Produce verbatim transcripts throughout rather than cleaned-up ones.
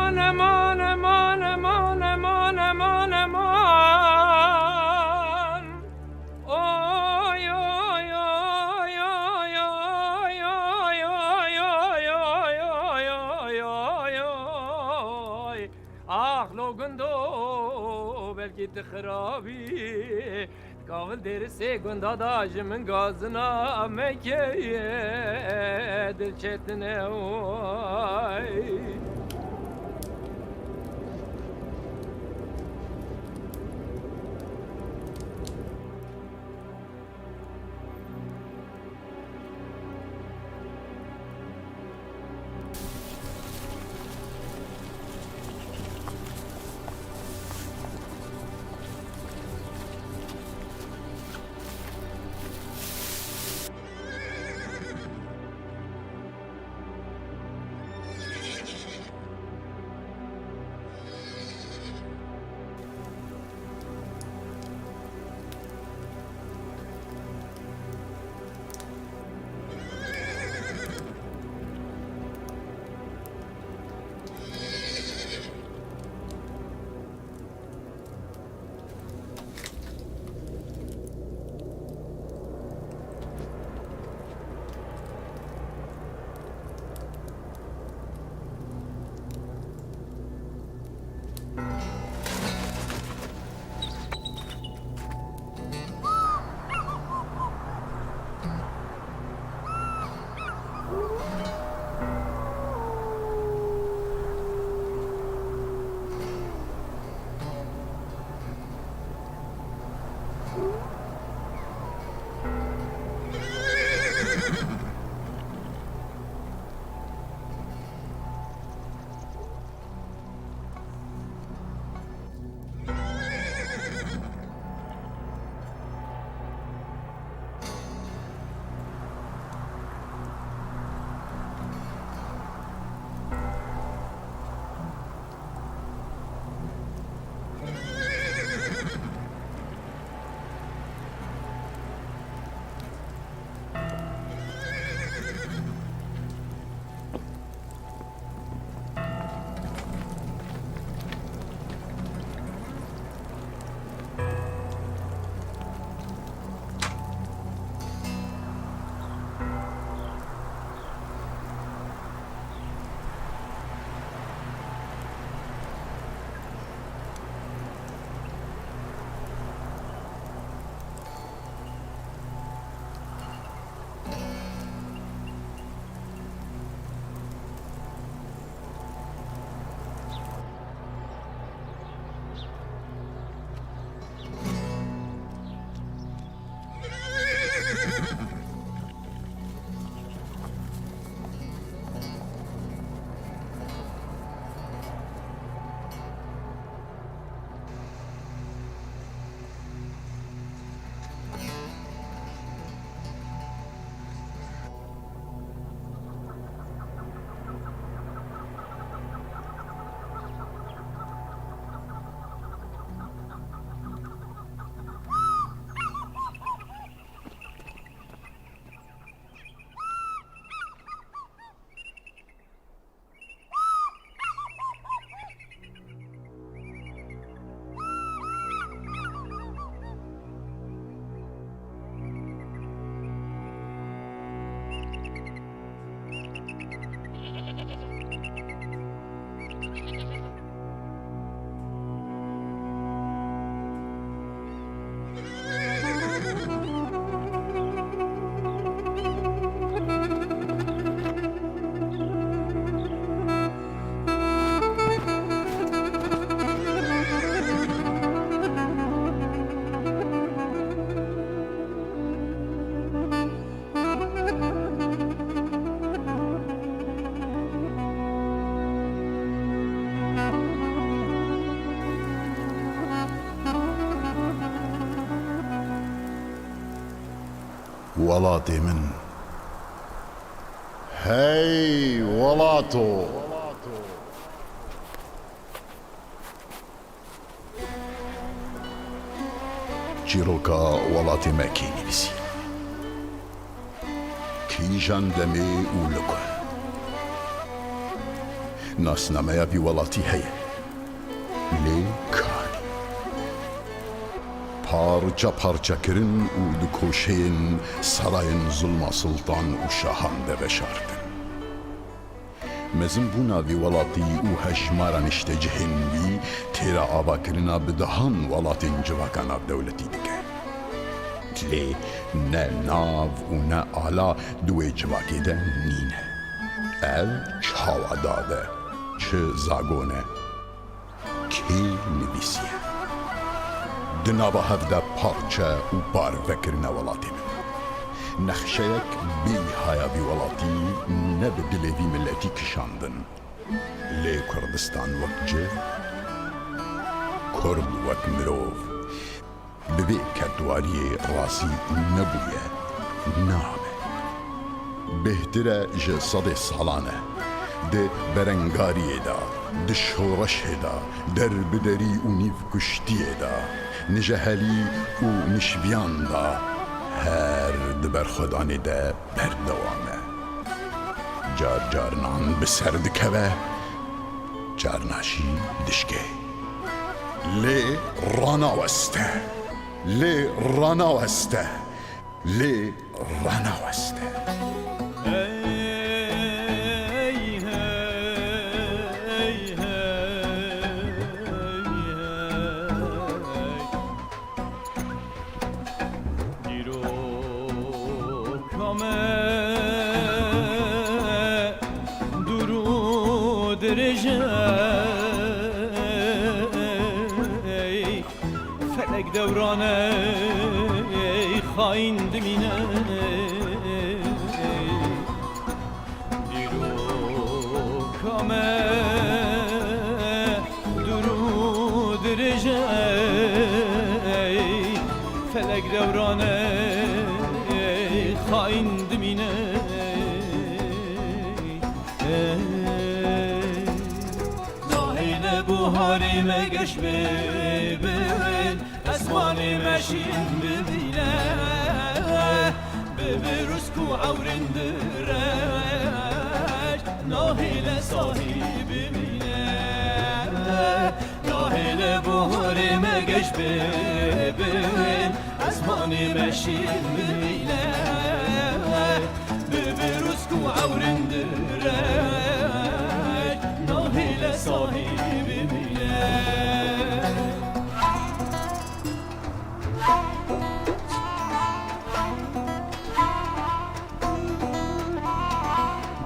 Eman, eman, eman, eman, eman, eman. Oy, oy, oy, oy. Ax lo gundo, belkî tu xirabî. Kavil dêrisê gunda da ji min gazina mekeye, dil çetine way. Welatê min. Hey welato! Çîroka welatê me kê nivîsî? Kîjan demê û li ku? Nasnameya vî welatî heye. Lê ka nî. Parçe parçe kirin û di koşeyên sarayên zulma sultan û şahan de veşartin. Mezinbûna vî welatî û hejmara niştecihên wî têra avakirina bi dehan welatên civaka navdewletî dike. Lê ne nav û ne ala di wê civakê de nîne. Ev çawa dad e, çi zagon e, kê nivîsiye? Di nava hev de parçe û parve kirine welatê min. Nexşeyek bêhaya vî welatî ne bi dilê vî miletî kişandin. Lê Kurdistan wek cih, Kurd wek mirov, bi vê kedwariyê razî nebûye, nabe. Bêhtir e ji sedê salan e di berengariyê de, di şoreşê de, derbiderî û nîvkuştiyê de, nijehelî û nişviyan de, her di berxwedanê de berdewam e. Car carinan bi ser dikeve, carna jî dişkê. Lê ranaweste. Lê ranaweste. Lê ranaweste. Hey, hey, hey, hey. Dîroka me dûr û dirêj e, felek dewran e, xayîn dimîne. Dîroka me dûr û dirêj e, felek dewran e, xayîn dimîne. Nahêle buharê me geş bibin, esmanê me şîn bibîne, bibe rûsk û ewrin direk, nahêle sahî bimîne. Nahêle buharê me geş bibin, esmanê me şîn bibîne, bibe rûsk û ewrin direk, nahêle sahî bimîne.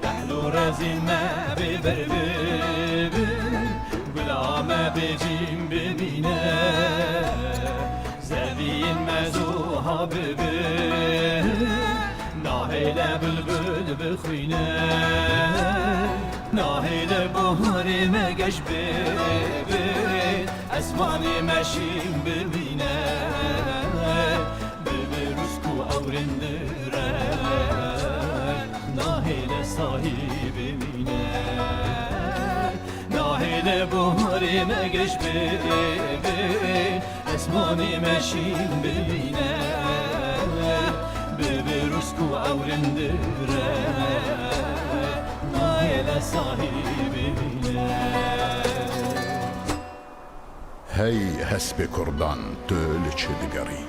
Dehl û rezîn me bê ber bibin, gula me bê cîn bimîne. Zeviyên me zuha bibin, nahêle bilbil bixwîne. Nahêle buharê me geş bibin, esmanê me şîn bimîne. Bibe rûsk û ewrin direk, nahêle sahî bimîne. Nahêle buharê me geş bibin, esmanê me şîn bimîne. Bibe rûsk û ewrin direk, nahêle sahî bimîne. Hey hespê kurdan, tu li çi digerî?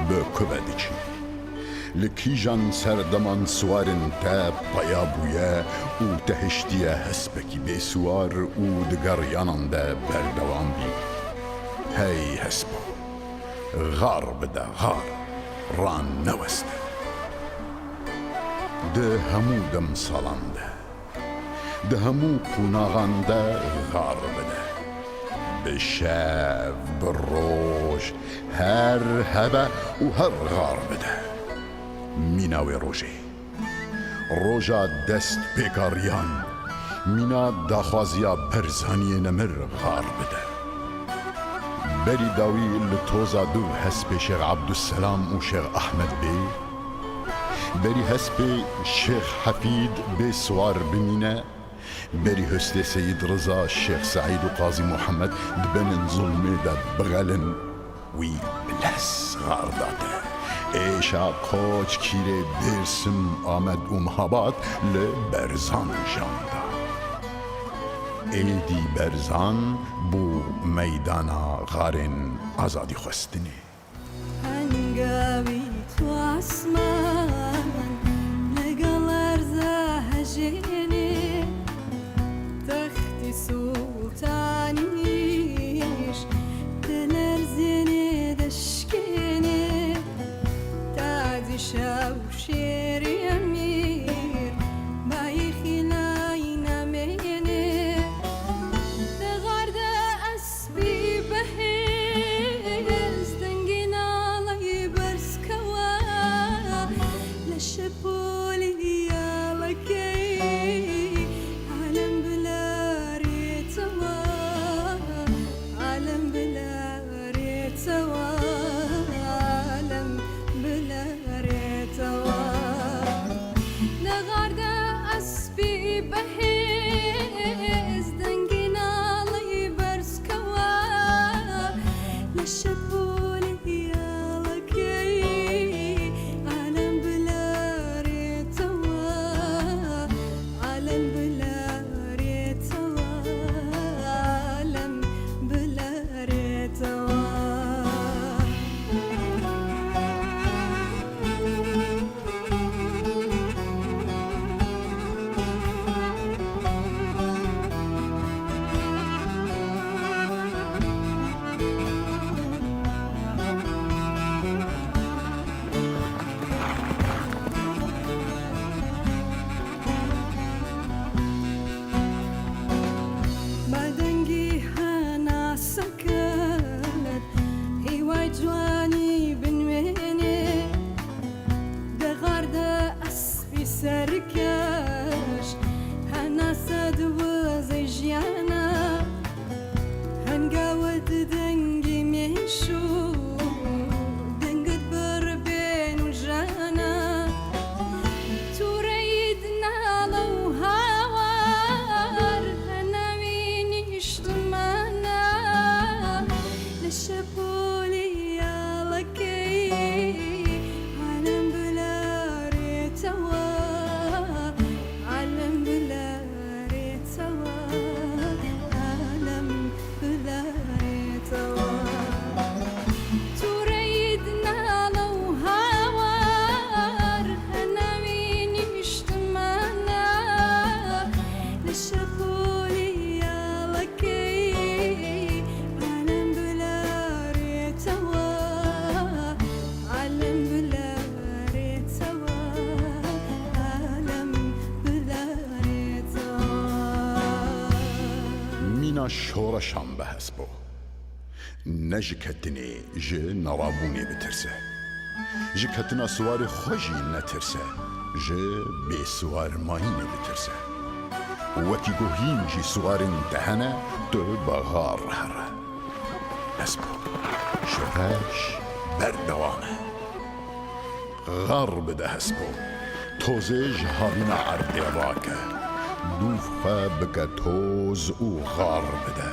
Bi ku ve diçî? Li kîjan serdeman siwarên te peya bûye û te hiştiye hespekî bêsiwar û di geriyanan de berdewam bî? Hey hespo, xar bide, xar, raneweste. Di hemû demsalan de, di hemû qonaxan de xar bide. Bi şev, bi roj, her hebe û her xar bide. Mîna wê rojê, roja destpêkariyan, mîna daxwaziya Berzaniyê nemir xar bide. Berî dawî li toza du hespê Şêx Ebdulselam û Şêx Ehmed bê, berî hespê Şêx Hefîd bê siwar bimîne, berî hustê Seyîd Riza, Şêx Seîd û Qazî Muhammed di benên zulmê de bixelin, wî bi lez xar date. Êşa Koç, Kîrê, Dêrsim, Amed û Mihabad li Berzan jan da. Êdî Berzan bû meydana xarên azadîxwestinê. Hengavî tu asman legal erza hejênê, textî sultanîş dilerzênê deşkênê, tacî şew şêrî emîr bayî xîlayî namênê. Di xar de espî behêz dengê naleyî berz kewa, leşe polî ya lekeyî, alem bilerê tewa, alem bilerê tewa, alem bilerê tewa. Di xar de espî behêz dengê naleyî berz kewa, leşe polî ya lekeyî, alem bilerê tewa, alem bilerê tewa, alem bilerê tewa. Badengî hena seket, hîway ciwanî binwênê. Di xar de espî serkeş, hena sed wizey jiyana. Hengawet dengî mêş û dengit bir bên û jana. Tu reyî di nala û hawar, hena wî nîştimana. Leşe polî ya lekeyî, alem bilerê tewa, alem bilerê tewa, alem bilerê tewa. Tu reyî di nala û hawar, hena wî nîştimana. Leşe polî ya lekeyî, alem bilerê tewa, alem bilerê tewa, alem bilerê tewa. Mîna şoreşan be hespo. Ne ji ketinê, ji nerabûnê bitirse. Ji ketina siwarê xwe jî netirse. Ji bêsiwarmayînê bitirse. Wekî ku hîn jî siwarên te hene, tu bi xar here. Hespo, şoreş berdewam e. Xar bide hespo, tozê ji havîna erdê rake. Dûv xwe bike toz û xar bide.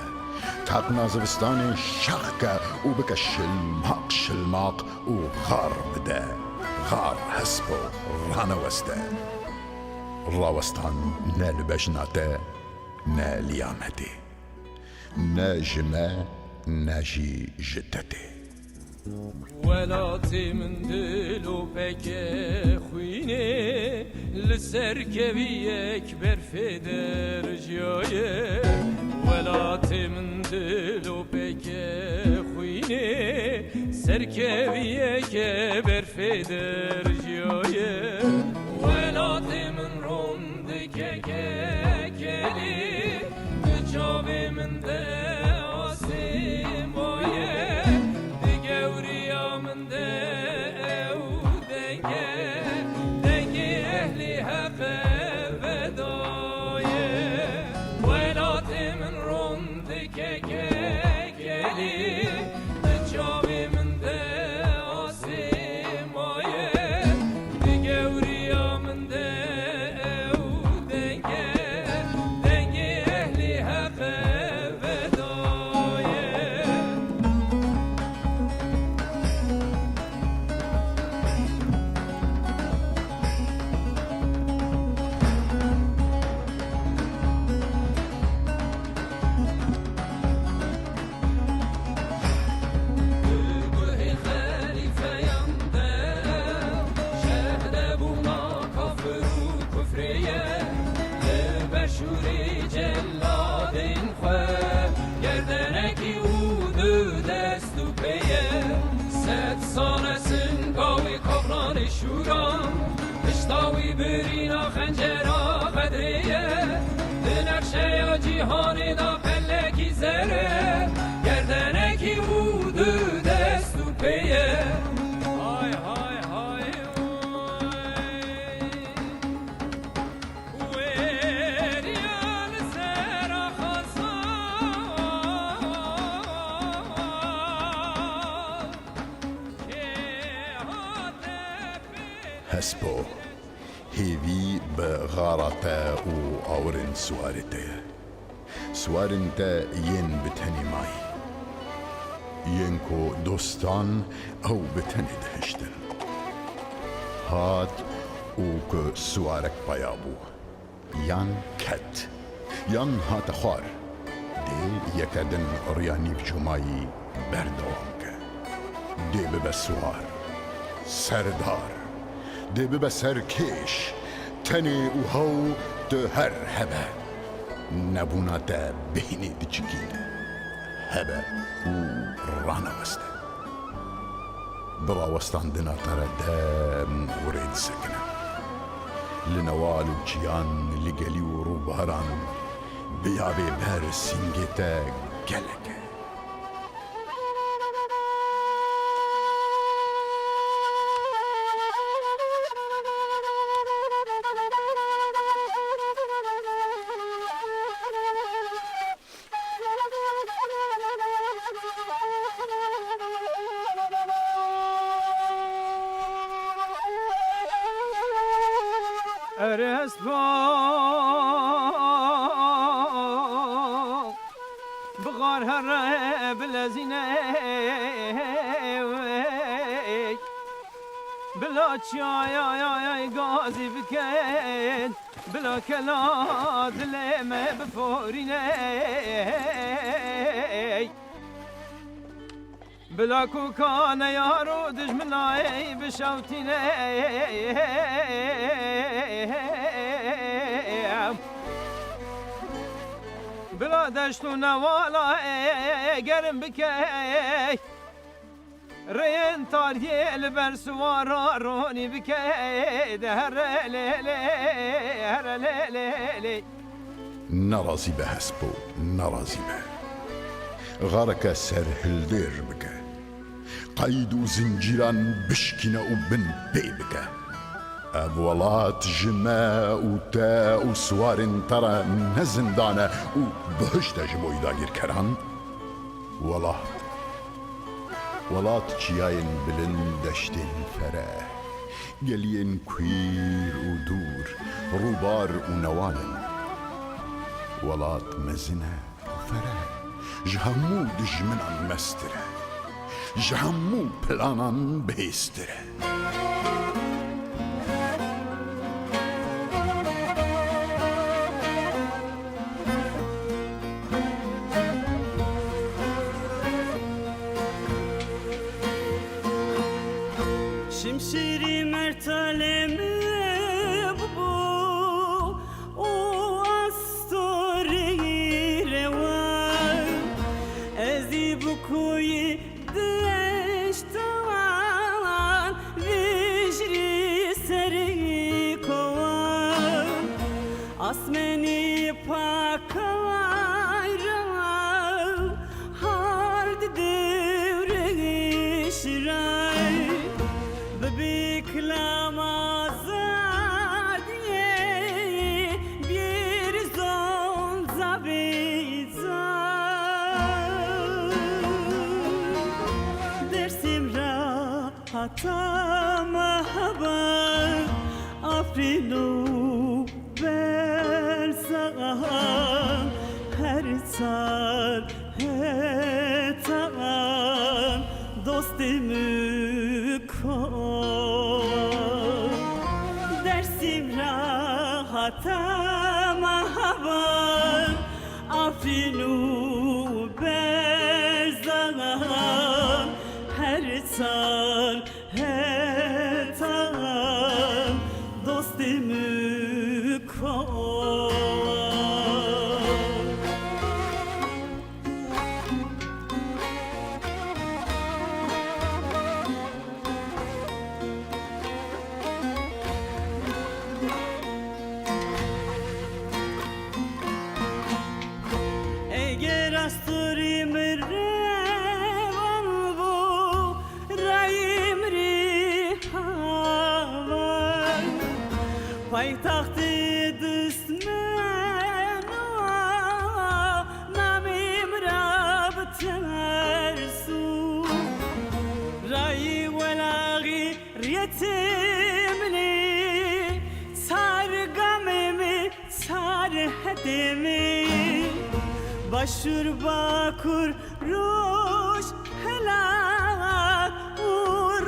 Taqna zivistanê şax ke û bike şilmaq şilmaq û xar bide. Xar hespo, raneweste. Rawestan ne li bejna te, ne li ya me tê. Ne ji me, ne jî ji te tê. Welatê min dilo peke xwînê, li ser keviyek berfê derjiyaye. Welatê min dilo peke xwînê, ser keviyeke berfê derjiyaye. Welatê min ron dike kekelî, di çavê min de asê maye, di gewriya min de ew denge, dengê ehlî heqe vedaye. Welatê min ron dike kekelî, di çavê min de asê maye, di gewriya min de ew denge, dengê ehlî heqe veda. Şûran, pişta wî birîna xencera Xedrê ye. Di nexşeya cîhanê de pelekî zer e, gerdenekî û du dest û pê ye. Hay, hay, hay, oy. Wêriya li ser a xaza. Hespo, hêvî bi xara te û awirên siwarê te ye. Siwarên te yên bi tenê mayî. Yên ku dostan ew bi tenê dihiştin. Hat û ku siwarek peya bû. Yan ket, yan hate xwar. Dê yeke din riya nîvcomayî berdewam ke. Dê bibe siwar, serdar, dê bibe serkêş, tenê û hew tu her hebe. Nebûna te bêhnê diçikîne. Hebe û raneweste. Bi rawestandina te re dem û rê disekine. Li newal û çiyan, li gelî û rûbaran, bi yavê ber sîngê te gelek e. Erê hespa, bixar here bilezîne. Bila çiyayayay gazî bikin, bila kela dilê me biforîne. Bila kokane yaro dijminayê bişewtîne. Bila deşt û newala germ bike. Rêyên tariyê li ber siwara ronî bike, de here lê lê, here lê lê lê. Nerazî be hespo, nerazî be. Xareke serhildêr bike. Qeyd û zincîran bişkîne û bin pê bike. Ev welat ji me û te û siwarên te re ne zindan e û bihişt e ji bo dagirkeran. Welat, welat çiyayên bilind, deştên fereh, geliyên kuîr û dûr, rûbar û newal in. Welat mezin e û fereh e, ji hemû dijminan mestir e, ji hemû planan bihêztir e. Şimşîrî mertalê min bû û astorî rewa. Ez ê bi kuyî deştan vijrî serê kowan. Asmenî pakay ra, hard dewrêş ra, bi bîklam azadiyê, bir zonza bîza. Dersim ra hata Meheba, Afrin û Berzan, her çar hetan dostê min ko. Dersim ra hata Meheba, Afrin û Berzan, her çar hetan dostê min ko. Paytaxtê dismeno namê min ra biterso. Rayê welaxê riyetê min ê, çar gamê min, çar hedê min. Başûr, bakur, Roj, Helat û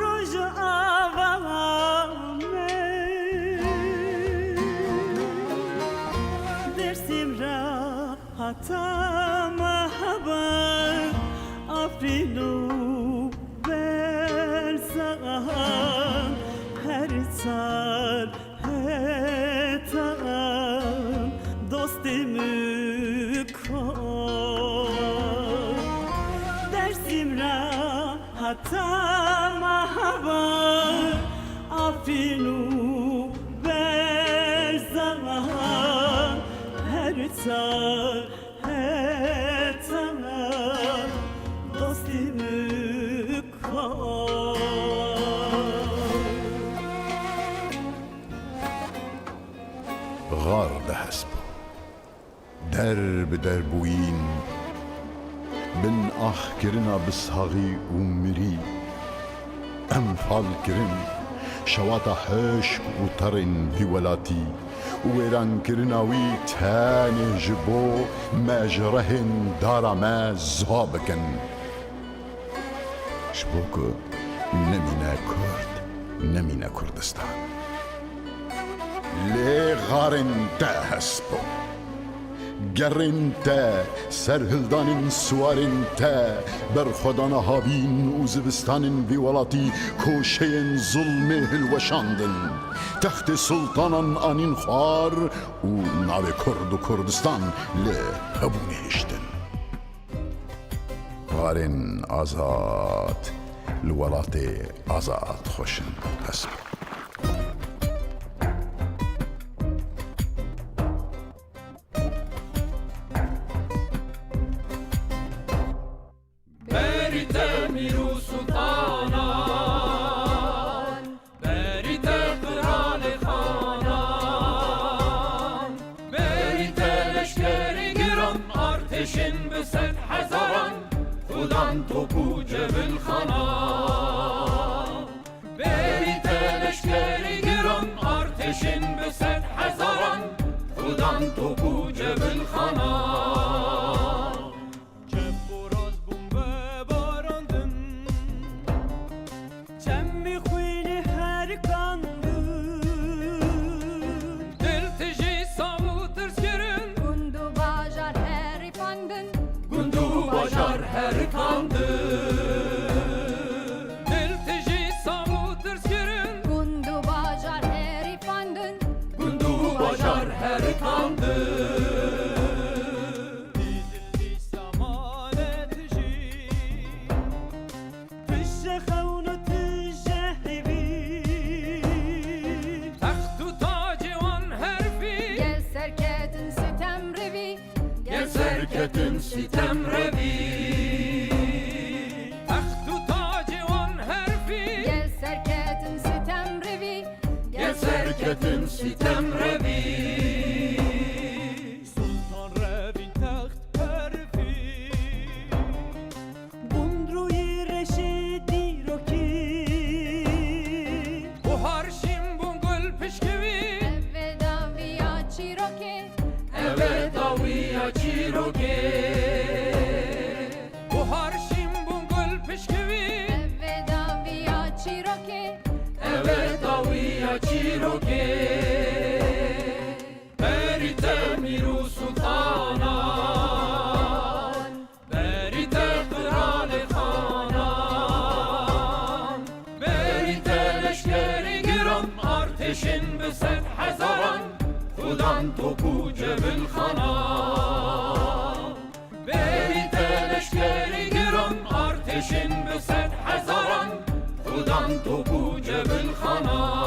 Rojava me. Dêrsim ra heta Mehaban, Efrîn û Berzevan, her çar hetan dostê min ko. Dêrsim ra heta Mehaban, Efrîn û Berzevan, her çar hetan dostê min ko. Xar de hesp bû. Der bi der bûyîn, bin ax kirina bi saxî û mirî, enfal kirin şewata hişk û terên vî welatî û wêrankirina wî tenê ji bo me ji rehên dara me ziwa bikin. Ji bo ku nemîne Kurd, nemîne Kurdistan. Lê xarên te hesp bûn. Gerên te, serhildanên siwarên te, berxwedana havîn û zivistanên vî welatî koşeyên zulmê hilweşandin. Textê sultanan anîn xwar û navê Kurd û Kurdistan li hebûnê hiştin. Xarên azad li welatê azad xweş in. Hesp. Berî te mîr û sultanan, berî te qiralê xanan, berî te leşkerê giran, artêşên bi sed hezaran, xudan top û cebilxanan. Berî te leşkerê giran, artêşên bi sed hezaran, xudan top û cebilxanan. Çep û rast bombe barandin, çemê xwînê herikandin. Dil tijî sax û tirs kirin, gund û bajar herifandin. Gund û bajar herikandin. Dil tijî sax û tirs kirin, gund û bajar herifandin. Gund û bajar herikandin. Dîsa mane tijî, tije xewn û tije hêvî. Text û tacê wan herfî, gel serketin sitem revî. Gel serketin sitem revî. Text û tacê wan herfî, gel serketin sitem revî. Gel serketin sitem revî. Sultan revîn text herfî. Bûn rûyê reşê dîrokî. Buhar şîn bûn gul pişkivî. Ev e dawiya çîrokê. Ev e dawiya çîrokê. Buhar şîn bûn gul pişkivî. Ev e dawiya çîrokê. Ev e dawiya çîrokê. Berî te mîr û sultanan, berî te qiralê xanan, berî te leşkerê giran, artêşên bi sed hezaran, xudan top û cebilxanan. Berî te leşkerê giran, artêşên bi sed hezaran, xudan top û cebilxanan.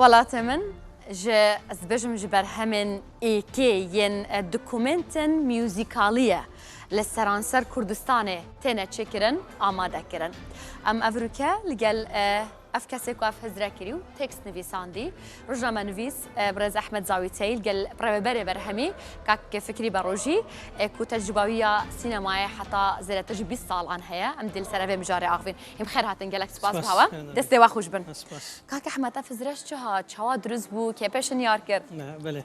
Welatê min ji, ez dibêjim, ji berhemên êkê yên, e, dokumentên muzîkalî ye li seranser Kurdistanê têne çêkirin, amade kirin. Em evroke li gel, e, ev kesê ku ev hizre kirî û tekst nivîsandî, rojnamenivîs, e, birêz Ehmed Zawîteyî li gel rêveberê berhemî, kak Fikrî Berojî, e, ku tecrûba wî ya sînemayê heta zêdetir ji bîst salan heye. Em dê li ser evê mijarê axivîn. Hîn bi xêr hatin, gelek spas. Spas, bi hewa. Destê we xweş bin. Spas. Kak Ehmed, ev hizreş çi hat? Çawa dirust bû? Kê pêşinyar kir? Ne, belê.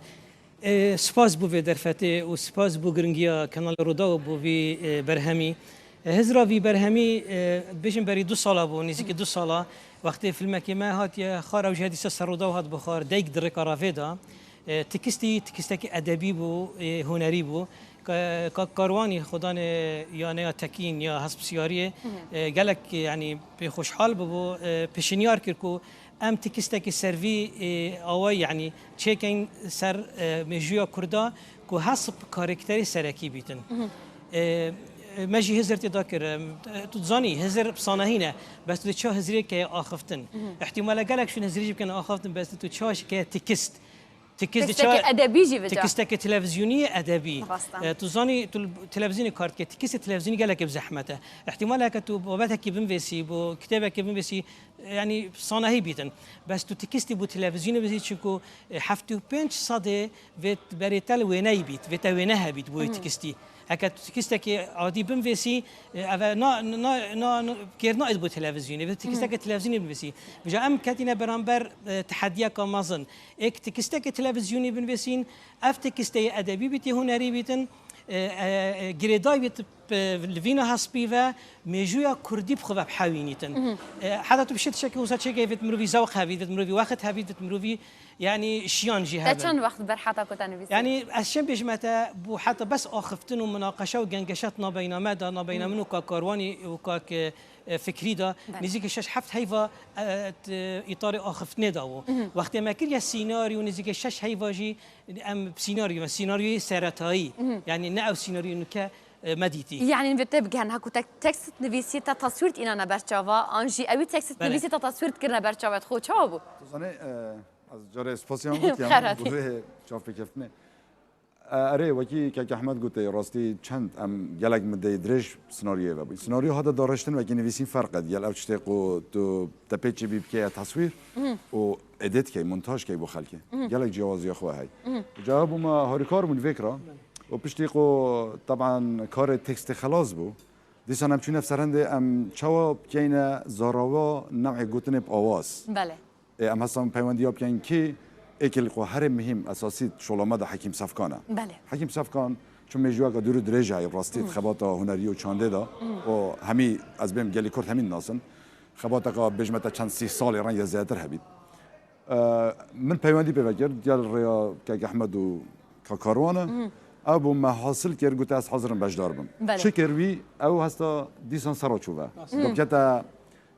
E, spas bo vê derfetê û spas bo giringiya Kanalê Rûdaw bo vî, e, berhemî. E, hizra vî berhemî, e, bêjin berî du sala bû, nêzîkî du sala. Wextê filmekê me hatiye xwar, ew jî hêdîsa ser Rûdaw hat bixwar, Deyk di rêka ravê de. E, tikistî, tikistekî edebî bû, e, hunerî bû. Ka-, Kak Karwanî, xudanê ya neya Tekîn ya hespsiyariyê, e, gelek, yanî pê xweşhal bûbû, e, pêşinyar kir ku em tikistekî ser vî, e, awayî, yanî çêkin ser, e, mêjûya Kurda ku hesp karekterê serekî bîtin. E, e, me jî hizir tê da kir. E, tu dizanî, hizir bi sanahî ne, bes tu dê çawa hizirê keye axiftin. Îhtîmal e gelek şûn hizirê jî bikene axiftin, bes tu çawa jî keye tikist. Tikist di Tikistekî ça-, edebî jî vêca. Tikistekî televîzyonî edebî. Rast e. E, tu zanî, tu li televîzyonê kar dike, tikistê televîzyonî gelekî bi zehmet e. Îhtîmal heke tu babetekî binvêsî, bo kitêbekê binvêsî, e, yanî sanahî bîtin. Bes tu tikistî bo televîzyonê binvêsî, çunku, e, heftê û pênc sedê vê berê te li wêneyî bît, vê te wêne hebît bo wê tikistî. Heke tu tikistekî adî binvêsî, e, ev e, na, na, na, na, kêr naêt bo televîzyonê, vê tikistekê televîzyonê binvêsî. Vêca em ketîne beramber, e, tehediyeka mezin. Êk tikistekê televîzyonî binivîsîn, ev tikisteyê edebî bîtî, hunerî bîtin, e, e, e, girêdayî bît, e, li vîna hespî ve mêjûya kurdî bi xwe ve bihewînîtin. E, heta tu bi şê tiştekî wisa çêkê vêt mirovî zewq hebît, vêt mirovî wext hebît, vêt mirovî, yanî şiyan jî Te hebin. Çend wext ber heta ku te nivîsî? Yanî ez çend bêjime te, bû heta bes axiftin û minaqeşe û gengeşe di nabeyna me de, nabeyna min û Kak Karwanî û Kak, e, e, Fikrî de, Belê. Nêzîkî şeş heft heyva, e, t-, îtarê axiftinê de bû. Wextê me kiriye sînaryo, nêzîkî şeş heyva jî em sînaryo, sînaryoyê seretayî, yanî ne ew sînaryoyê nuke, e, me dîtî. Yanî vê tê bigihen, ha ku te tekst nivîsî, te taswîr dînane ber çava, an jî ewî tekst Belê. Nivîsî, te taswîr dikirine ber çava xwe, çawa bû? Tu zanî, e, ez carê spasiyan gotiye, Xeratî. Bo vê çavpêkeftinê. E, erê, wekî kek Ehmed gotê, rastî çend em gelek mideyê dirêj senaryoyê vebûn. Senaryo hate dareştin wekî nivîsîn ferq e. Gel ew tiştê ku tu te pê çêbî bikeye teswîr û edit key, montaj key bo xelkê. Gelek ciyawaziya xwe hey. Ca bû me harîkar bûn vê kira. Û piştî ku teban karê tekstê xelas bû, dîsan em çûne serendê em çawa bikeyne zarawa newê gotinê bi awaz. Belê. Ê, em hestan peywendiya bikin kî êkil ku herê muhîm esasî şola me de Hekîm Sefkan e. Belê. Hekîm Sefkan çi mêjûyeke dûr û dirêj heye rastî di xebata hunerî û çandê de û hemî ez bêm gelî Kurd hemî dinasin. Xebateke bêjme te çend sîh salê renge zêdetir hebît. E, min peywendî pê vekir, gel rêya kek Ehmed û Kak Karwan e. Ew bû me hasil kir, gote ez hazir im beşdar bim. Belê. Çi kir wî? Ew hesta dîsan ser re çû ve. Rast. Dapkete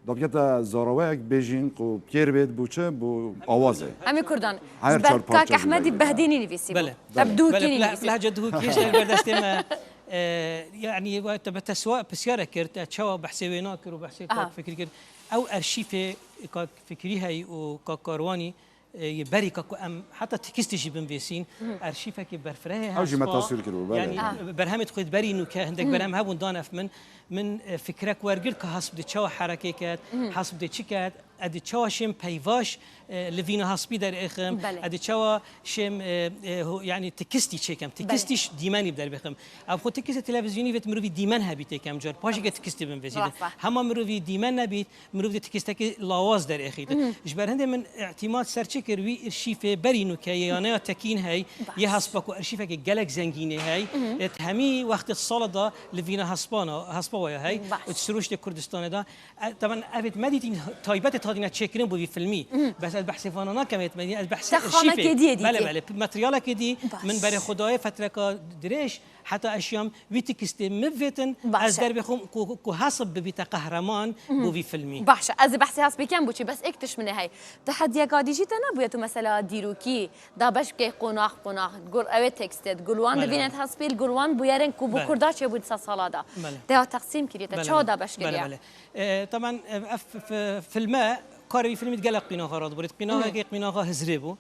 Dapkete zaraweyek bêjîn ku kêr bêt bo çi? Bo awazê. Hemî Kurdan. Her Ji ber çar Kak parça Ehmedî bile. Behdînî nivîsî bû. Belê. Ev Belê. Duhokî Belê, nivîsî. Lehce Duhokî ji ber destê me, e, yanî we te, te sua pisyar kir, te çawa behsê wê nakir û behsê Aha. Kak Fikrî kir. Ew arşîfê Kak Fikrî hey û Kak Karwanî, e, yê berî ka ku em heta tekstê jî binvêsîn, arşîfekê berfirehê Ew jî me hespa. Taswîr kiribû, belê. Yanî Ah. berhemê xwe berî nûke, hindek berhem hebûn dan ev min. Min, e, fikrek wergirt ka hesp dê çawa herekê ket, hesp dê çi ket, e dê çawa şêm peyvaş, e, li vîna hespî derêxim, Belê. e dê çawa şêm, e, e, ho-, yanî tikistî çêkem, Belê. Tikistî ş-, dîmenî bi derbêxim. Ev xwe tikistê televîzyonî vêt mirovî dîmen hebî têkem car, paşê ke tikistî binvêsî. Rast e. Hema mirovî dîmen nebît, mirov dê tikistekî lawaz derêxîtin. Ji ber hindê min îtîmat ser çi kir, wî arşîfê berî nûke yê yaneya Tekîn hey, Baş. Yê hespa ku arşîfekê gelek zengînê hey, êt hemî wextê sala da li vîna hespana, hespa waya hey, Baş. Û di sirûştê Kurdistanê da. E, taban evêt me dîtîn taybetê tadîne çêkirin bo vî filmî. Bes ez behsê vana nakem êt me dî, ez behsê Te xamekê arşîfê. Diyê dîtî. Belê, belê, materialekê dî, Baş. Min berê xwe dayê fetreka dirêj, heta ez şiyam wî tikistê min vêtin, Baş ez e. Derbê xwe ku, ku hesp bibîte qehreman bo vî filmî. Baş e. Ez ê behsê hespê kem bo çi, bes êk tişt min ê hey. Te hediyeka dî jî te nebûye tu mesela dîrokî, dabeş bikey qonax qonax, gul ewê tekstê, gul wan Belê. Divînet hespî, gul wan bûyerin ku bo Belê. Kurda çêbû di sed sala da. Belê. Te ya teqsîm kiriye, te Belê, çawa belê. Dabeş Belê, kiriye? Belê. E, taban, e, ev f-, f-, filme Karê wî filmî di gelek qînaxa re dibûrît. Qînaxekê qînaxa Hizrê bû.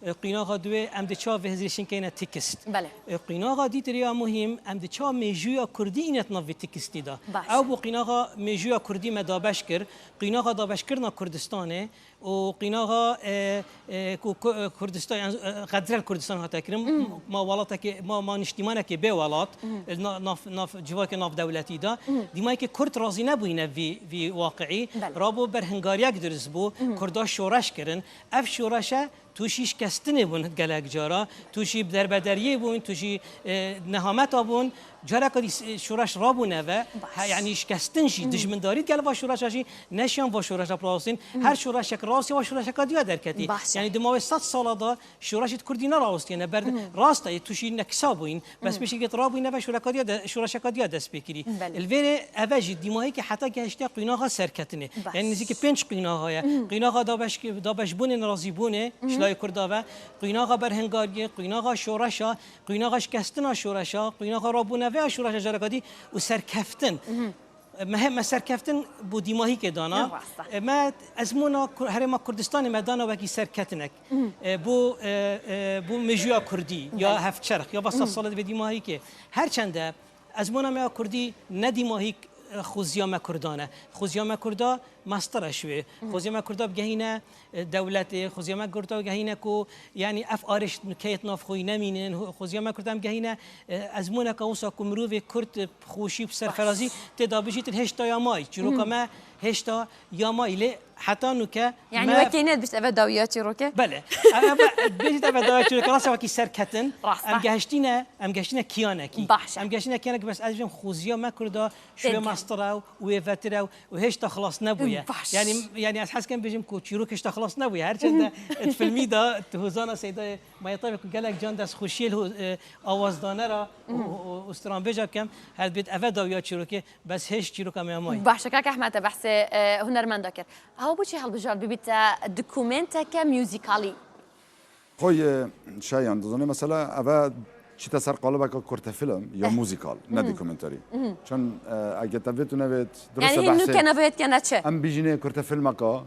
E, qînaxa duwê em di çav vê Hizrê şinkeyne tekst. Belê. E, qînaxa dîtir ya muhîm em di çav mêjûya Kurdî înet nav vê tekstî de. Baş. Ew bû qînaxa mêjûya Kurdî me dabeş kir. Qînaxa dabeşkirina Kurdistanê û qînaxa, e, e, ku, ku, e, Kurdistan, yani, e, Xedrel Kurdistan hate kirin. Ma welatekê, ma, ma niştîmanekê bê welat, e, na-, nav, nav, civakê navdewletî de. Dîmayekê Kurd razî nebûyîne vî, vî waqiî. Belê. Rabû berhingariyek dirist bû. Kurda şoreş kirin. Ev şoreşe tûşî şikestinê bûn gelek cara, tûşî derbedariyê bûn, tûşî, e, nehameta bûn. Careka dî s-, şoreş rabû neve. Baş. Ha, yani şikestin jî, dijmindarî gel va şoreşa jî neşiyan va şoreşa rawestin. Her şoreşek rawestî va şoreşeka diya derketî. Baş e. Yani di mawê sed sala da şoreşê Kurdî nerawestiyene ber rast e, tûşî nekisa bûyîn. Bes pêşî get rabûyîne ve şoreşeka diya de, şoreşeka diya dest pê kirî. Belê. Li vêrê eve jî dîmahî ke heta gehiştiya qînaxa serketinê. Baş. Yani nizîkî pênc qînaxa ye. Qînaxa dabeş-, dabeşbûnê, nerazîbûnê, ji layê Kurda ve, qînaxa berhingariyê, qînaxa şoreşa, qînaxa şikestina şoreşa, qînaxa rabûneveya şoreşa carekadî û serkeftin. Me he-, me serkeftin bo dîmahîkê dana. Ne rast e. E, me ezmûna Kur-, Herêma Kurdistanê me dana wekî serketinek. E, bo, e, e, bo mêjûya Kurdî, ya hevçerx, ya va sed sala di vê dîmahîkê. Her çende ezmûna me ya Kurdî ne dîmahîk, e, xoziya me Kurdan e. Xoziya me Kurda mastir e şûyê. Xoziya me Kurda bigehîne, e, dewletê. Xoziya me Kurda bigehîne ku, yani, ev arêş keyt nav xwî nemînin. Xo-, xoziya me Kurda em gehîne, e, ezmûneka wisa ku mirovê Kurd, e, xweşî û serferazî tê de bijîtin hêşta ya may. Çîroka me hêşta ya may. Lê heta nûke Yani me wekî ne dibîst eve dawiya çîrokê? Belê. Eve, eve, bêjît eve dawiya çîrokê. Rasta wekî serketin. Rasta. Em gehiştîne, em gehiştîne kiyanekî. Baş e. Em gehiştîne kiyanekî, bes ez jim xoziya me Kurda şûye mastir e û wê vetir e û hêşta xilas nebûye. Baş. Yani, yani ez hez kem bêjim ku çîrok hêşta xilas nebûye. Her çende di filmî de, di hozana Seydayê Mayetayê ku gelek can destxweşiyê li ho-, e, awazdanera û, û, û, û stranbêja kem, her dibêt eve dawiya çîrokê, bes hêşt çîroka me ya mayî. Baş e, kak Ehmed, te behsê, e, hunermenda kir. Ew bo çi hilbijart bibîte dokumenteke musîkalî? Xwe yê Şayan, dizanî mesela eve çîte ser qalibeke kurtefilm ya musîkal, ne dokumenterî. Çend, e, ege te vêt û nevêt, dirust e. Yani hîn nûke navêt ke ne çi? Em bijînê kurtefilmeka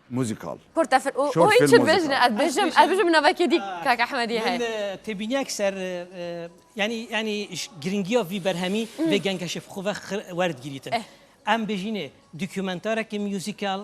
musîkal. Kurtefil-, û, û hîn çi bêjin? Ez bêjim, ez bêjim navekê dî, kak Ehmedî heye. Min, e, têbîniyek ser, e, e, yani, yani ş-, giringiya vî berhemî vê gengeşê xwe ve xir-, werdigirîtin. Eh. Em bêjînê dokumentareke musîkal,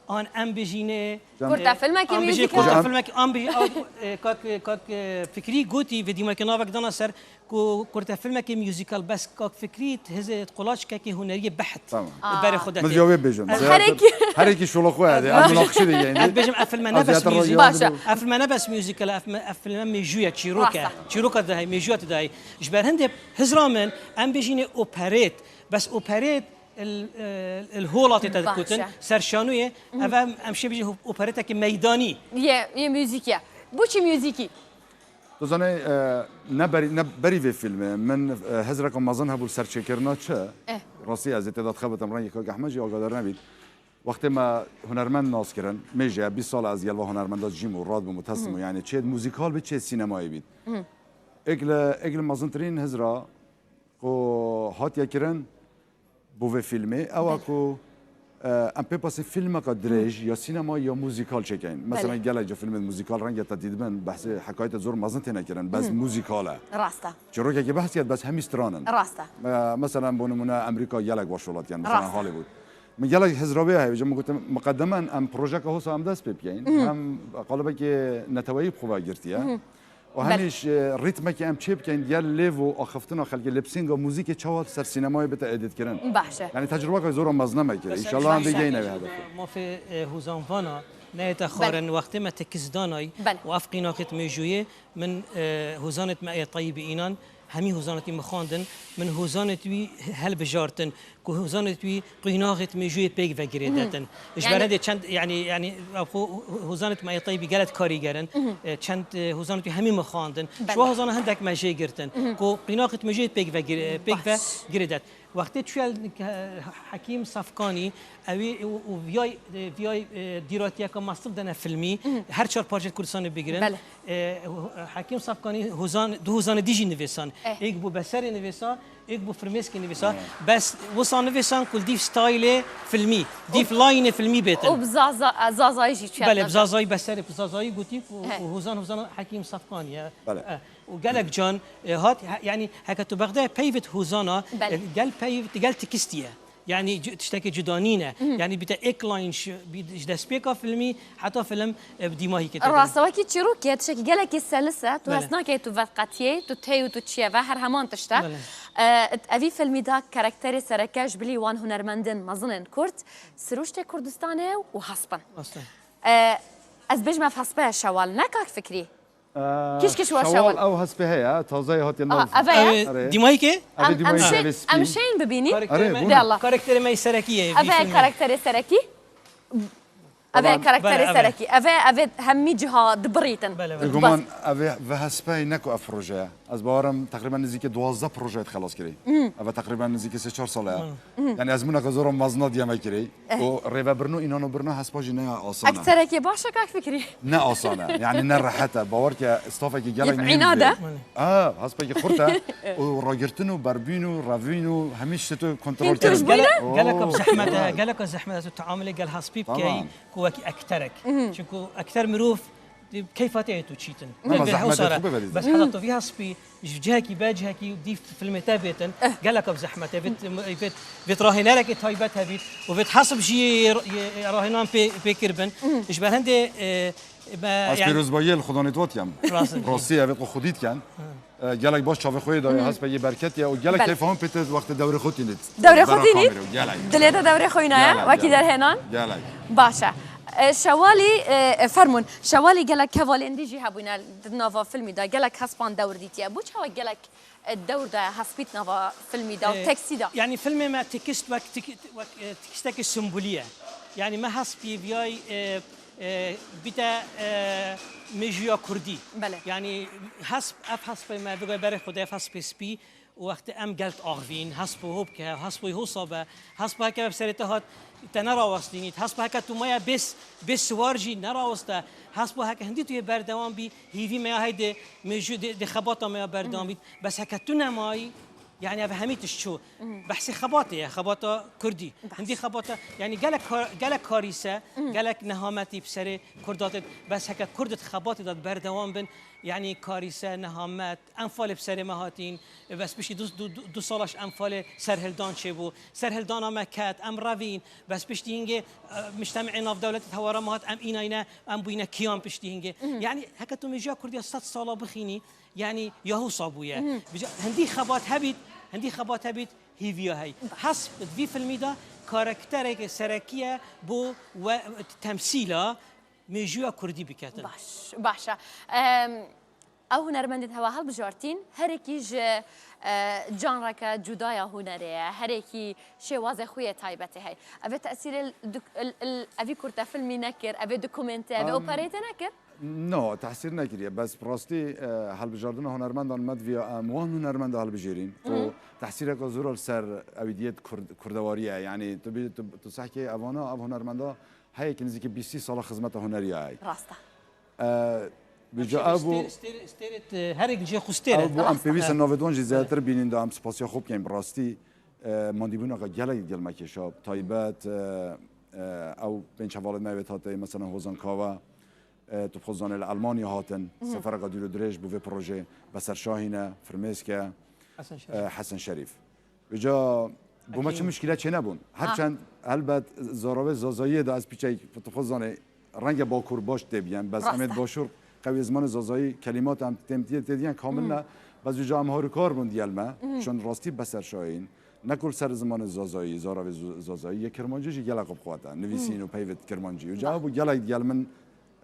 an em bêjînê, Kurtefilmekê an bêjînê musîkal. Kurtefilmek, an bêjî-, an, e, kak, kak, e, Fikrî gotî, vê dîmeke navek dana ser, ku kurtefilmekê musîkal, bes kak Fikrî hizê qulaçkekê huneriyê beht. Tamam. Berê xwe de tê. Min diya wê bêjim. Herekî. Herekî şola xwe hede. Ez münaqişe de yayın. Ez bêjim, ev filme ne bes musîkal. Baş e. Ev filme ne bes musîkal, ev me-, ev filme mêjû ye, çîrok e. Rast e. Çîroka de heye, mêjûya te de heye. Ji ber hindê hizra min, em bêjînê operêt. Bes operêt il, il, il holatê te dikotin, ser şanoyê, ev em, em şê bêjin operêtekê meydanî. Ye, ye musîk ye. Bo çi musîkî? Tu zanî, e, ne berî, ne berî vê fîlmê min, e, hizreka mezin hebû li ser çêkirina çi? Eh. Rastî ez ê tê de dixebitim, rengê kak Ehmed jî agadar nebît. Wextê me hunermend nas kirin, mêje bîst sal ez gel va hunermenda cîm û rad bûm û teslim û, yani çê muzîkal bît, çê sînemayê bît. Êk li, êk li mezintirîn hizra ku hatiye kirin, bo vê fîlmê, ew e ku, e, em pê pasê fîlmeka dirêj ya sînema ya muzîkal çêkeyin. Mesela gelek ca fîlmên muzîkal renge te dîtibin, behsê hekayete zor mezin têne kirin, bes muzîkal e. Rast e. Çîrokekê behs ket, bes hemî stran in. Rast e. E, mesela bo nimûne Amerîka gelek baş welat, yani mesela Hollywood. Min gelek hizra wê heye, ji min gotin, miqedemen em projeka hosa em dest pê bikeyin. Hem qalibekê neteweyî bi xwe ve girtiye. Û hemî ji, e, rîtmekê em çê bikeyin, gel lêv û axiftina xelkê, lip sync a muzîkê çawa ser sînemayê bite edîtkirin. Baş e. Yani tecrubeka zor a mezin me kir. Înşallah em bê geyne vê hedefê. Mafê, e, hozanvana neyête xwarin, wextê me tekst danayî û ev qînaxêt mêjûyê min, e, hozanêt me ê Teyîbî înan, hemî hozanêt wî min xwandin, min hozanêt wî helbijartin. Ku hozanêt wî qînaxêt mêjûyê pêk ve girê detin. Ji ber hindê çend, yani, yani, ev xwe hozanêt me ê Teyîbî gelek karîger in. E, çend, e, hozanêt wî hemî me xwandin. Ji wa hozana hindek me jê girtin. Ku qînaxêt mêjûyê pêk ve gir-, pêk ve girê det. Wextê çûye Hekîm Safkanî, ew ê û, û viyay, e, viyay, e, dîratiyeke mezin dene filmî, her çar parçeyên Kurdistanê bigirin. Belê. E, Hekîm Safkanî hozan, du hozanê dî jî nivîsan. Eh. Êk bû beserê nivîsa, êk bû firmêskê nivîsa. Bes wisa nivîsan ku dîv stayilê filmî, dîv layînê filmî bêtin. Û bi Zaza-, Zazayî jî çûye. Belê, bi Zazayî beserê, bi Zazayî gotî ku, eh, hozan, hozana Hekîm Safkanî ye. Belê. Eh. û gelek can, e, hat, he-, yanî heke tu bexde peyvêt hozana, belê, e, gel peyv, gel tikistiye. Yanî cu-, tiştekî cuda nîne. Yanî bîte êk line ji, bî-, ji destpêka filmî heta film, e, bi dîmahîkê tê de. Rastewekî çîrokê tiştekî gelekî selis e. Tu, belê, hesnakê tu veqetiyê, tu tey û tu çiye ve her heman tişt e. Belê. E, evî filmî de karakterê sereke ji bilî wan hunermendin mezinên Kurd, sirûştê Kurdistanê û hesp in. Rast e. E, ez bêjim ev hespe ye Şewal, ne kak Fikrî? Ee, Kişkiş wa Şewal. Şewal ew hespê heye, taze hatiye nav. Aha, eve ye. Ev ê, erê, dîmahîkê? Ev ê, em, dîmahîkê, em şey, ev ê spî. Em şeyin bibînîn. Karakterê, erê, me, bûne, karakterê me yê serekî ye, ev ê karakterê serekî. Ev ê, tamam, karakterê, belê, ev ê, serekî. Ev ê, ev ê hemî ciha dibirîtin. Belê, belê. Biguman ev ê vê hespê ne ku ev proje ye. Ez bawerim teqrîben nizîkê duwazdeh projeyê xelas kirî. Ev ê teqrîben nizîkê sê çar sal e. Yanî ezmûneke zor a mezin a diyeme kirî. Eh. Û rêvebirina û înanobirina hespa jî ne asan e. Ekterekê baş e kak Fikrî. Ne asan e. Yanî ne rehet e. Bawer ke stafekî gelek mihîm. Yê bi înad e. Belê. Ha, hespekî xurt e. Û ragirtin û berbîn û revîn û hemî tiştê tu kontrol kirin. Gelek, gelek zehmet e. Oo. Gelek zehmet e. Tu teamulê gel hespî bikey, tamam, ku wekî ekterek. Çunku ekter mirov Di keyfa te yê tu çîtin. Nema, zehmetê xwe bibelîzin. Bes heta tu vî hespî ji cihekî be cihekî dî filmê te bêtin, eh, gelek ev zehmet e. Vêt, vêt, vêt rahênerekê taybet hebît û vêt hesp jî yê, yê, yê rahênan pê, pê kirbin. Ji ber hindê, e, me, ez yanî pîrozbayiyê li Xudanê dotiyam. Rast e. Rastî, evê xwe xwedî diken. E, gelek baş çavê xwe yê daye, hespekê berketiye û gelek keyfa hûn pê te wextê dewrê xwe tînit. Dewrê xwe tînî? Gelek. Dilê te dewrê xwe yînaye, gelek, wekî gelek derhênan? Gelek. Baş e. E, Şewalî, e, e, fermûn. Şewalî gelek hevalên dî jî hebûne di nava filmî de. Gelek hespan dewr dîtiye. Bo çawa gelek, e, dewr daye hespî di nava filmî de û, e, teksî de? Yanî filmê me tekst wek tik-, wek, e, tekstekê simbolî ye. Yanî me hespî viyay, e, e, bîte, e, mêjûya kurdî. Belê. Yanî hesp, ev hespê me, bigay berê Xwedê, ev hespê spî û wextê em gel diaxivîn, hesp û ho bike, hesp û hosa be, hesp heke bi serê te hat, te nerawestînît, hesp heke tu maya bê s-, bê siwar jî neraweste, hesp heke hindî tu yê berdewam bî, hîvî me ya heyde mêjû dê, dê xebata me ya berdewam bît. Bes heke tu nemayî, yanî ev hemî tişt çû. Behsê xebatê ye, xebata kurdî. Baş. Hindî xebata, yanî gelek ka-, gelek karîse, gelek nehametî bi serê kurda tê, bes heke kurd di xebatê de berdewam bin, yanî karîse, nehamet, Enfalê bi serê me hatîn, bes piştî du, du, du, du sala ji Enfalê serhildan çêbû. Serhildana me ket, em revîn, bes piştî hingê, e, mictemê navdewletî hewara me hat, em înayne, em bûyne kiyan piştî hingê. Yanî heke tu mêjûya Kurdiya sed sala bixînî, yanî ya hosa bûye. Vêca hindî xebat hebît, hindî xebat hebît, hîviya hey. Hesp di vî filmî de karakterekê serekî ye bo we temsîla mêjûya Kurdî biketin. Baş, baş e. Em, ew hunermendên hewa hilbijartîn, herekî ji, e, janreke cuda ya hunerê ye, herekî şêwazê xwe yê taybetê heye. Ev ê tesîrê li duk-, il, il, evî kurtefilmî nekir, ev ê dokumentê, ev ê, em, operê te nekir? No, tesîr nekiriye. Bes bi rastî, e, hilbijardina hunermendan me diviya em wan hunermenda hilbijêrîn. Ku tesîreke zor li ser ewîdiyê kurd-, kurdewarî ye. Yanî tu bî-, tu, tu sehkê evana, ev hunermenda heye ki nizîkî bîst sî sala xizmeta hunerî ye. Rast e. E, vêca ev bû, stêr, stêr, stêrê, e, herek cihê xwe stêr e. Ew bû, em pêwîst in navê wan jî zêdetir bînin de em spasiya xwe bikeyn bi rastî. E, mandîbûneke gelek digel me kêşa, taybet, e, e, ew pênc hevalên me wê hate, mesela Hozan Kawa, e, tu xwe zanê li Elmanya hatin, sefereke dûr û dirêj bo vê projeyê, Beser Şahîn e, Firmêsk e, Hesen Şerîf. E, Hesen Şerîf. Vêca bo me çi muşkîle çênebûn. Her çend helbet zaravê Zazayiyê de ez piçek tu xwe zanê renge Bakur baş tê biyen, bes em ê di Başûr qewî zimanê Zazayî kelîmat em têm tê diyen kamil ne. Bes vêca em harîkar bûn digel me. Çend rastî Beser Şahîn. Ne ku li ser zimanê Zazayî, zaravê Zo-, Zazayî, yê Kirmancî jî gelek bi xwe te. Nivîsîn û peyvêt Kirmancî. Vêca ew bû gelek digel min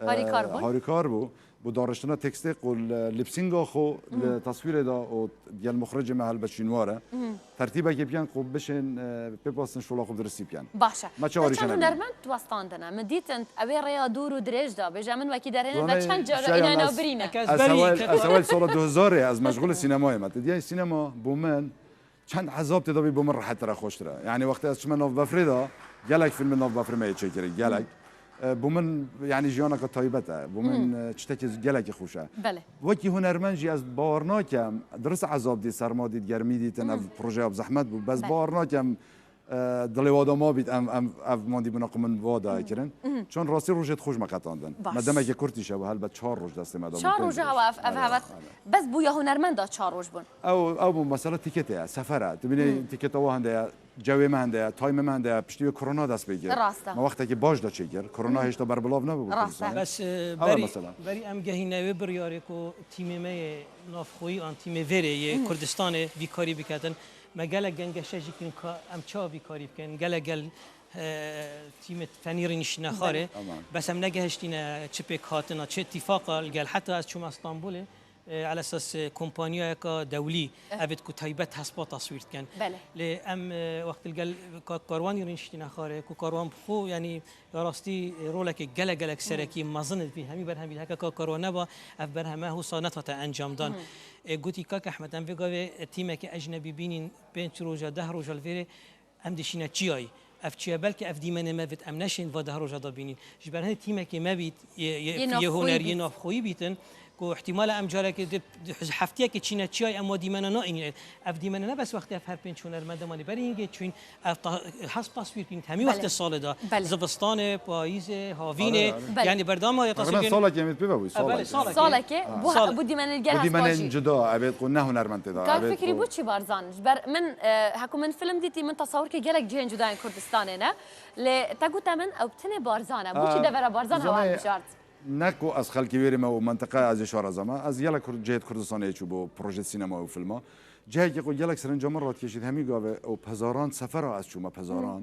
E, harîkar bûn. Harîkar bû. Bi daxistina tekstê ku li lîpsînga xwe li teswîrê de û digel muxricê me helbet şînwar e. Tertîbekê bikin ku bişên, e, pê pastin şola xwe bi diristî bikin. Baş e. Me çawa rîşe nebî? Çend hunermend westandine. Min dîtin ew ê rêya dûr û dirêj de. Bêje min wekî derhêner ve çend cara îna navbirî ne. Ez ewel, ez ewel sala du hezarê ez meşxulê sînemayê me. Tu diyayê sînema bo min çend ezab tê de bî, bo min rehettir e, xweştir e. Yanî wextê ez çime nav befrê de, gelek fîlmê nav befrê me yê çêkirin, gelek. E, bo min, yanî jiyaneke taybet e. Bo min, e, tiştekî gelekî xweş e. Belê. Wekî hunermend jî ez bawer nakem, dirist ezab dît, serma dît, germî dîtin, ev projeya bi zehmet bû. Bes bawer nakem, e, dilê wa de mabît, em, em, ev mandîbûna ku min va daye kirin. Çon rastî rojê xweş me qetandin. Baş. Me demeke kurt îşev, helbet çar roj destê me da bû, Çar pênc roj roj. Hewa ev, ev Evet, hewa. Evet. Bes bû ya hunermend da çar roj bûn. Ew, ew bû mesela tîketê ye, sefer e. Tu bînî tîketa wa hende ye, cewê me hende ye, taymê me hende ye, piştî wê korona dest pê kir. Rast e. Me wextekî baş da çêkir. Korona hêşta berbilav nebû bi Rast e. Kurdistanê. Bes, e, Ew e berî, mesela. Berî em gehîne wê biryarê ku tîmê me yê navxweyî an tîmê vêrê yê Kurdistanê vî karî biketin. Me gelek gengeşe jî kirin ka em çawa vî karî bikin. Gelek gel, e, tîmê fenî rîniştîne xarê. Belê. Tamam. Bes em negehiştîne çi pêk hatina, çi îtîfaqa li gel. Heta ez çûme Stenbolê, e, elesas, e, kompanyayeka dewlî, Eh. evêt ku taybet hespa taswîr dikin. Belê. Lê em, e, wextê li gel ka-, karwanî rîniştîne xarê, ku karwan bi xwe, yanî ya rastî, e, roleke gelek gelek serekî mezin ê vî hemî berhemî de. Heke ka karwan neba, ev berheme husa netate encamdan. E, gotî, Kak Ehmed, em vê gavê, e, tîmeke ecnebî bînîn, pênc roja, deh roja li vêrê, em dişîne çiyayî. Ev çiya belkî ev dîmenê me bit, em neşên va deh roja da bînîn. Ji ber hindê tîmekê me bît, yê, yê, Yê yê navxweyî hunerî, yê bît. navxweyî bîtin, ku ihtimala em careke di, di heftiyekê çîne çiyayî em wa dîmena naînîn. Ev dîmene ne bes wextê ev her pênc hunermende manî berî hingê çûyîn, ev ta-, hesp taswîr kîn hemî Belê. wextê salê de. Belê. Zivistanê, payîzê, havînê. Are, are. Belê. Yanî berdama ya Rexmen taswîrê salekê em ê pê ve bû, E, belê, salekê. salekê. Salekê, Ha. bu, Sal- bu dîmenê gel Bu hespa dîmenên jî. cuda, evêt ku ne hunermend tê de, Kak evêt Fikrî ku bû çi Barzan? Ji ber min, e, heku min film dîtî, min tesewir kir gelek cihên cuda yên Kurdistanê ne. Lê te gote min ew tinê Barzan e. Bû çi Aa, devera Barzan hewa zanê, hilbijart? Ne ku ez xelkê wêrê me û mentiqe ez ê şara zama. Ez gelek Kur-, cihêt Kurdistanê çû bo proje sînema û filma. Cihekî ku gelek sirinca min radikêşît hemî gavê û pezaran sefera ez çûme pezaran.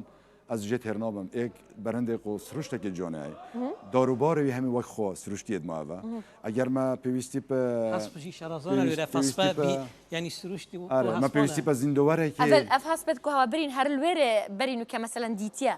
Ez jê têr nabim. Êk berindê ku siruştekê canê ye. Darûbarê wî hemî wek xwe siruştiyê dima eve. Eger me pêwîstî bi Hesp jî şerazan e, pêwîst-, wêre pêwîstî hespe bi bî, yanî siruştî û Are, me hespan e. pêwîstî bi zîndewere ki Evel ev hespet ku hewa birîn her li wê re berî nûke meselen dîtiye.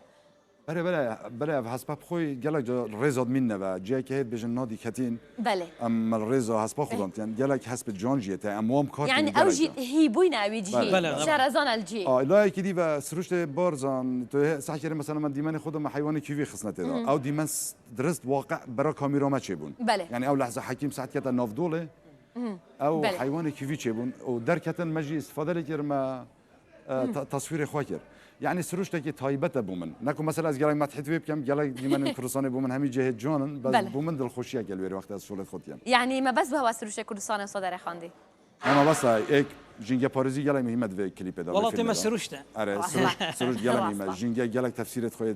Belê, belê, belê, ev hespa bi xwe gelek ca rêza dimîn neve. Cihekê hê dibêjin nadî ketîn. Belê. Em me li rêza hespa xwe Eh. dantiyen. Gelek hespê can jî ye te. Em wan bi kar Yani tînin ew gelek jî ca. hî bûyne wî cihî. Belê. Belê, belê. Şehrezan el cihî. A, layekî dî ve siruştê Barzan, tu hê, sehkerê mesela me dîmenê xwe de me heywanê kîvî xistine tê de. Hı. Ew dîmen s-, dirist waqe bera kamîra me çêbûn. Belê. Yani ew lehze hekîm saet kete navdolê. Hı. Ew Belê. heywanê kîvî çêbûn. Û derketin me jî îstifade lê kir me e, ta-, taswîrê xwe kir. Yanî siruştekî taybet e bo min. Ne ku mesela ez gelek medhît wê bikim, gelek dîmenên Kurdistanê bo min hemî cihê can in, bes Belê. bo min dilxweşiyeke li wêrê wextê ez şolê xwe diyim. Yanî me bes bi hewa siruşê Kurdistanê wisa derexandî? Hema bes e, êk jîngeparêzî gelek muhîm e di vê klîpê de, vê Welatê filmê me de. siruşt e. Are, Rast e. siruşt, siruşt gelek muhîm e. Rast e. Jînge gelek tefsîrê xwe yê,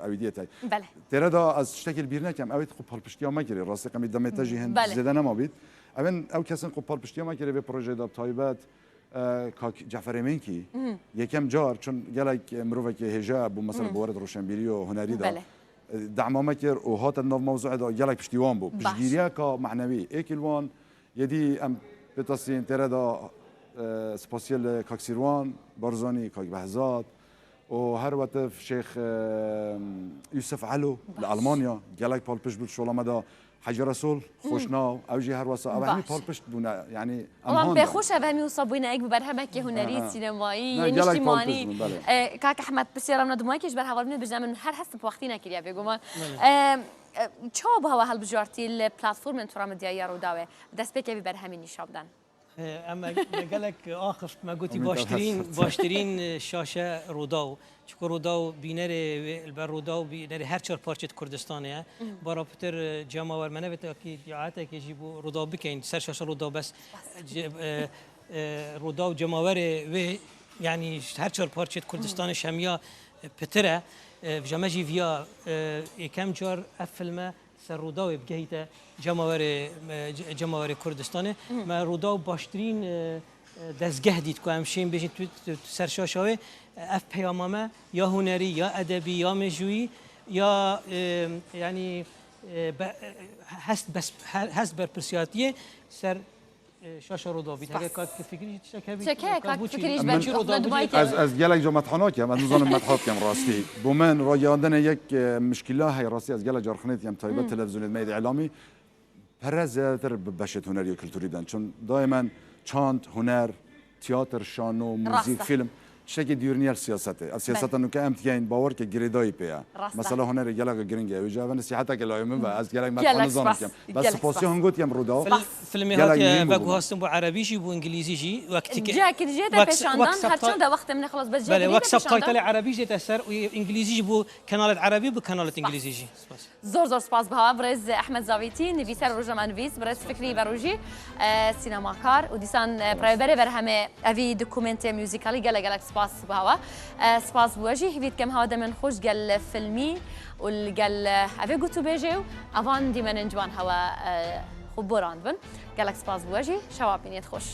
e, ewîdiyê tey. Belê. Têre de ez tiştekî li bîr nekem, ew ê ku palpiştiya me kirê. Rastî qemî demê te jî hin Belê. zêde nema bît. Ew ên, ew kesên ku palpiştiya me kirê vê projeyê de bi taybet, E, Kak Cefer Êmînkî, Mhm. yekem car, çun gelek, e, mirovekî hêja bû, mesela, Mhm. bi werid roşenbîrî û hunerî de, Belê. e, dema me kir û hate nav mewzuê de gelek piştî wan bû. Baş. Piştgiriyeka manewî êkî li wan, yedî em pêtasîn têre de, e, spasiyê li Kak Sîrwan Barzanî, Kak Behzat û her wetif Şêx, e, Yusuf Elo li Baş. Almanya gelek palpiş bû şola me de. Hecî Resul, Hmm. Xweşnaw, ew jî her wesa, ew hemî Baş. palpişt bûne, yanî em Olam han pê de. xweş ev hemî wisa bûyne ek bi berhemekê hunerî, Ha, ha. sînemayî, Ne, yê gelek niştîmanî. palpişt bûn, belê. E, kak Ehmed, pisyara min duma kê ji ber hevalbûnê bijne min her hest bi wextî nekiriye bêguman. Belê. E, e, çawa bi hewa hilbijartî li platformên tura medyayî ya Rûdawê destpêkê vî berhemî nîşan biden? Em me, me gelek axift, me gotî Umît baştirîn, Efes. baştirîn şaşe Rûdaw. Çiko Rûdaw bînerê wê, li ber Rûdaw bînerê her çar parçê di Kurdistanê ye. Mhm. Bara pitir, e, cemawer me nevê tekî diayetekê jî bû Rûdaw bikeyn. Ser şaşa Rûdaw bes, Bas. ce-, e, e, Rûdaw cemawerê wê, yanî her çar parçê di Kurdistanê Mhm. şemiya, e, pitir e. E, vija me jî viya, e, êkem car ev filme ser Rûdawê bigehîte cemawerê, e, ce-, cemawerê Kurdistanê. Mhm. Me Rûdaw baştirîn, e, e, dezgeh dît ku em şên bêjin tu, tu, tu ser şaşa wê, e, ev peyama me ya hunerî, ya edebî, ya mêjûyî, ya, e, yanî, e, be-, e, hest bes-, he-, hest berpirsiyatiyê ser, e, şaşa Rûdawê bît. Heke Spas. Kak Fikrî jî tiştek hebî, Çek heye, Kak Kak Fikrî Fikrî jî ben ben çi çi Rûdaw rûdawê bicî? bike. Ez, ez gelek ca methanok em, ez nizanim methab kem rastî. Bo min ragihandinê yek, e, mişkîla heye rastî, ez gelek car xinêt kem taybet Hmm. televîzyonê me yê îlamî. Pere zêdetir bi beşê hunerî û kulturî den. Çun dayê min çand, huner, Teater, şano, Rast muzîk, e. Film tiştekî dûrî yer siyasete. Ev siyaseta nûke em dikeyên bawer ke girêdayî pê ye. Rast e. Mesela hunerê gelek girîng e. Wê cihê ve nesîheteke layê min ve ez gelek me Gelek xwe nizanim spas. kim. Bes Gelek spasiya spas. hûn gotiye min Rûdaw. Fil- Filmê Gelek hatiye mühim bû bûna. veguhastin bo erebî jî, bo îngilîzî jî, wek tike. Cihekî dijê te wek- pêşandan wek her çend subtitle- de wextê min ê xelas bes Belê, cihekî wek dijê pêşandan. subtitle erebî jê te ser û îngilîzî jî bo kenalet erebî, bo kenalet îngilîzî jî. Spas. Zor zor spas biha birêz Ehmed Zavîtî, nivîser û rojnamanivîs, birêz Fikrî Verûjî, e, sînemakar û dîsan e, rêberê berhemê evî dokumentê muzîkalî gelek gelek spas biha we. E, spas bi we jî, hîvî dikim hewa demên xweş gel filmî û li gel e, evê gotûbêjê û evan dîmenên ciwan hewa e, xwe borandibin. Gelek spas bi we jî, şewa bîniyet xweş.